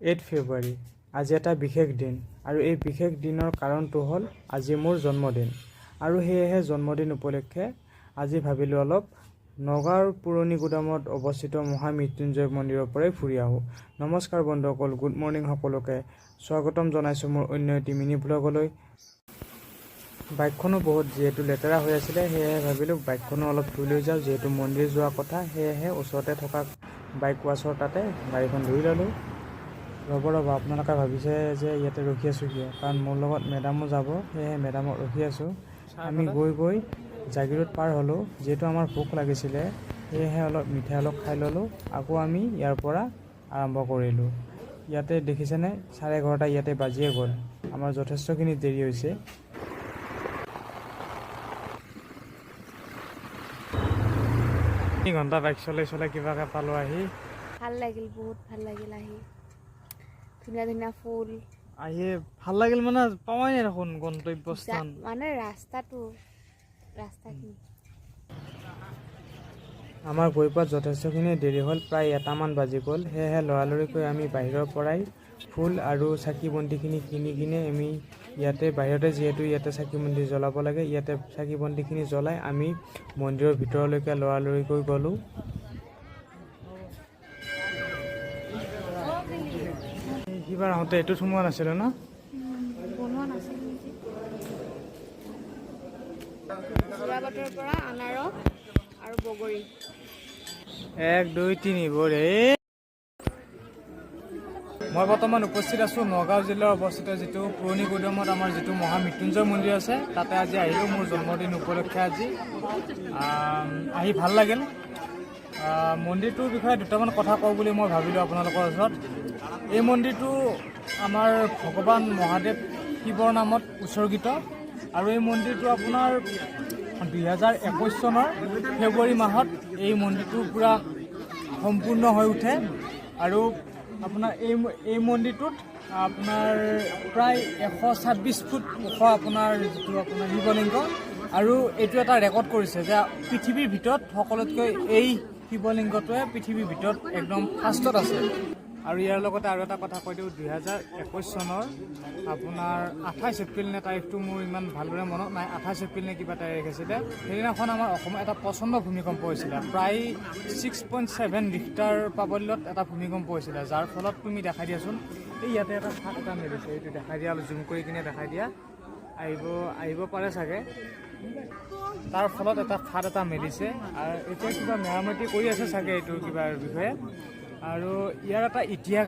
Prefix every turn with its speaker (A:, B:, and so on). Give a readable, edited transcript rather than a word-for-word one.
A: 8 ফেব্ৰুৱাৰী আজি এটা বিশেষ দিন আৰু এই বিশেষ দিনৰ কাৰণটো হ'ল আজি মোৰ জন্মদিন আৰু সেয়েহে জন্মদিন উপলক্ষে আজি ভাবিলোঁ অলপ নগাঁৱৰ পুৰণি গুদামত অৱস্থিত মহামৃত্যুঞ্জয় মন্দিৰৰ পৰাই ফুৰি আহোঁ। নমস্কাৰ বন্ধুসকল, গুড মৰ্ণিং সকলোকে স্বাগতম জনাইছোঁ মোৰ অন্য এটি মিনি ভ্লগলৈ। বাইকখনো বহুত যিহেতু লেতেৰা হৈ আছিলে, সেয়েহে ভাবিলোঁ বাইকখনো অলপ ধুই লৈ যাওঁ। যিহেতু মন্দিৰ যোৱা কথা, সেয়েহে ওচৰতে থকা বাইক ৱাছৰ তাতে গাড়ীখন ধুই ল'লোঁ। ৰ'ব ৰ'ব, আপোনালোকে ভাবিছে যে ইয়াতে ৰখি আছোঁ কিয়? কাৰণ মোৰ লগত মেডামো যাব, সেয়েহে মেডামক ৰখি আছোঁ। আমি গৈ গৈ জাগিৰোড পাৰ হ'লোঁ। যিহেতু আমাৰ ভোক লাগিছিলে, সেয়েহে অলপ মিঠাই অলপ খাই ল'লোঁ। আকৌ আমি ইয়াৰ পৰা আৰম্ভ কৰিলোঁ। ইয়াতে দেখিছেনে, 11:30 ইয়াতে বাজিয়ে গ'ল। আমাৰ যথেষ্টখিনি দেৰি হৈছে। 3 ঘণ্টা বাইক চলাই চলাই কিবাকৈ পালোঁ আহি।
B: ভাল লাগিল, বহুত ভাল লাগিল আহি। ধুনীয়া ধুনীয়া ফুল।
A: আহি ভাল লাগিল, মানে পাৱাই নাই দেখোন গন্তব্যস্থান।
B: মানে ৰাস্তাখিনি।
A: আমাৰ গৈ পোৱাত যথেষ্টখিনি দেৰি হ'ল, প্ৰায় 1টামান বাজি গ'ল। সেয়েহে লৰালৰিকৈ আমি বাহিৰৰ পৰাই ফুল আৰু চাকি বন্তিখিনি কিনি কিনে আমি ইয়াতে বাহিৰতে, যিহেতু ইয়াতে চাকি বন্তি জ্বলাব লাগে, ইয়াতে চাকি বন্তিখিনি জ্বলাই আমি মন্দিৰৰ ভিতৰলৈকে লৰালৰিকৈ গ'লোঁ। সিবাৰ আহোঁতে এইটোত সোমোৱা নাছিলে ন?
B: বনোৱা নাছিল নেকি? যোৰাবাটৰ পৰা আনাৰস আৰু বগৰী।
A: এক, দুই, তিনি, বঢ়িয়া। মই বৰ্তমান উপস্থিত আছোঁ নগাঁও জিলাৰ অৱস্থিত যিটো পুৰণি গুদামত আমাৰ যিটো মহামৃত্যুঞ্জয় মন্দিৰ আছে, তাতে আজি আহিলোঁ মোৰ জন্মদিন উপলক্ষে। আজি আহি ভাল লাগিল। মন্দিৰটোৰ বিষয়ে দুটামান কথা কওঁ বুলি মই ভাবিলোঁ আপোনালোকৰ ওচৰত। এই মন্দিৰটো আমাৰ ভগৱান মহাদেৱ শিৱৰ নামত উৎসৰ্গিত আৰু এই মন্দিৰটো আপোনাৰ 2021 চনৰ ফেব্ৰুৱাৰী মাহত এই মন্দিৰটো পূৰা সম্পূৰ্ণ হৈ উঠে। আৰু আপোনাৰ এই মন্দিৰটোত আপোনাৰ প্ৰায় 126 ফুট ওখ আপোনাৰ যিটো আপোনাৰ শিৱলিংগ। আৰু এইটো এটা ৰেকৰ্ড কৰিছে যে পৃথিৱীৰ ভিতৰত সকলোতকৈ এই শিৱলিংগটোৱে পৃথিৱীৰ ভিতৰত একদম ফাৰ্ষ্টত আছে। আৰু ইয়াৰ লগতে আৰু এটা কথা কৈ দিওঁ, 2021 চনৰ আপোনাৰ 28 এপ্ৰিল নে, তাৰিখটো মোৰ ইমান ভালদৰে মনত নাই, 28 এপ্ৰিল নে কিবা তাৰিখ আছিলে, সেইদিনাখন আমাৰ অসমত এটা প্ৰচণ্ড ভূমিকম্প হৈছিলে। প্ৰায় 6.7 ৰিখটাৰ প্ৰাবল্যত এটা ভূমিকম্প হৈছিলে, যাৰ ফলত, তুমি দেখাই দিয়াচোন, এই ইয়াতে এটা ফাট এটা মেলিছে। এইটো দেখাই দিয়া, অলপ জুম কৰি কিনে দেখাই দিয়া। আহিব আহিব পাৰে চাগে। তাৰ ফলত এটা ফাট এটা মেলিছে আৰু এতিয়া কিবা মেৰামতি কৰি আছে চাগে এইটো কিবাৰ বিষয়ে। আৰু ইয়াৰ এটা ইতিহাস